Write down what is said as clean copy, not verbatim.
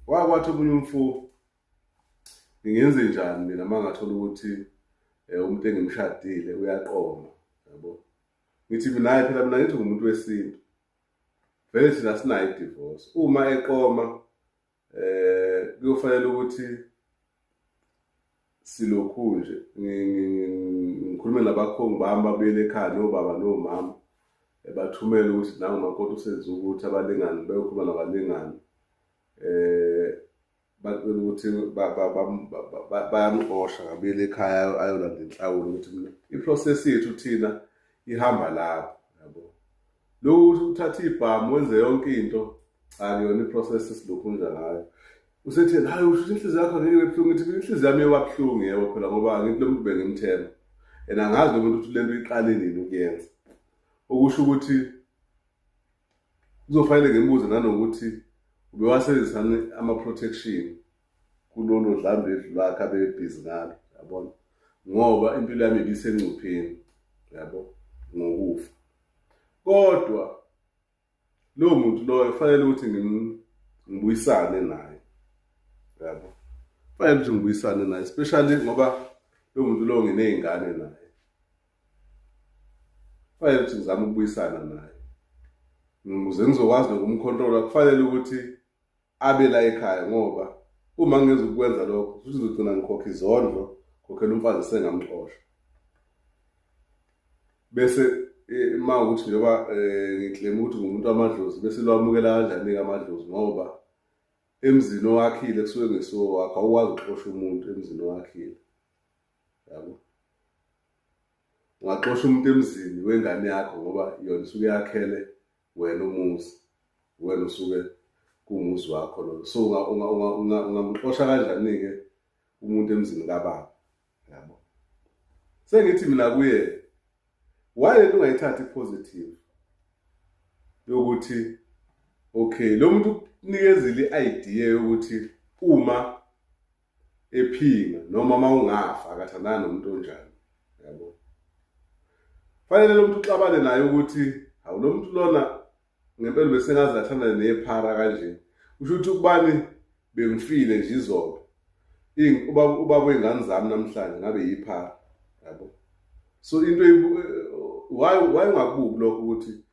Wakwathi omunye umfo, ngingenze njani mina uma ngathola ukuthi umuntu engimshadile uyaqoma, yabo? Ngithi mina, hayi phela mina ngithi ngumuntu wesintu, vele thina sinayo i-divorce. Uma eqoma kuyofanele ukuthi silokhu nje ngikhulume nabakhongi bami, babuyele ekhaya nobaba nomama, bathumele ukuthi nangu umakoti usenze ukuthi, abalingani beyokhuluma nabalingani, bacela ukuthi bayamxosha, ngabuyele ekhaya ayolanda inhlawulo, ukuthi mina i-process yethu thina ihamba lapho, yabo. Lokhu ukuthi uthathe ibhamu wenze yonke into, cha, kuyona i-process esilokhu nje ngayo. Usethi, hayi, usho ukuthi inhliziyo yakho ngeke ibe buhlungu. Ngithi mina inhliziyo yami iyoba buhlungu, yebo phela, ngoba ngithi lo muntu bengimthemba and angazi lo muntu ukuthi le nto iqale nini ukuyenza, okusho ukuthi kuzofanele ngimbuze nanokuthi ubewasebenzisani ama-protection kulolo dlambevu lwakhe abebhizi ngalo, yabona, ngoba impilo yami ibisengcupheni, yabo, ngokufa. Kodwa lowo muntu loyo kufanele ukuthi ngibuyisane naye, yabo, kufanele ukuthi ngibuyisane naye, especially ngoba lowo muntu lowo nginey'ngane naye. Kufanele ukuthi ngizame ukubuyisana naye ukuze ngizokwazi nokumkhontrola. Kufanele ukuthi abe la ekhaya, ngoba uma ngingezukukwenza lokho, futhi ngizogcina ngikhokha izondlo, khokhela umfazi esengamxosha. Bese uma ukuthi njengoba ngi-claim ukuthi ngumuntu wamadlozi, bese lwamukela kanjani-ke amadlozi? Ngoba emzini owakhile kusuke ngesiwo wakho, awukwazi ukuxosha umuntu emzini owakhile, yabo. Ungaxosha umuntu emzini wengane yakho, ngoba yona isuke yakhele wena umuzi, wena usuke kuwumuzi wakho loyo. So ungamxosha kanjani-ke umuntu emzini kababa, yabo? Sengithi mina kuye, why lento ungayithathi positive yokuthi okay, lo muntu unikezile i-idea yokuthi uma ephinga noma uma ungafa akathandana nomuntu onjani, yabo? Fanele lo muntu uxabane naye ukuthi hawu, lo muntu lona ngempela besengaze athandane nephara kanje. Kusho ukuthi ukubani bengifile nje izolo, ubaba wey'ngane zami namhlanje ngabe yiphara, yabo. So into why ungakubuki lokho ukuthi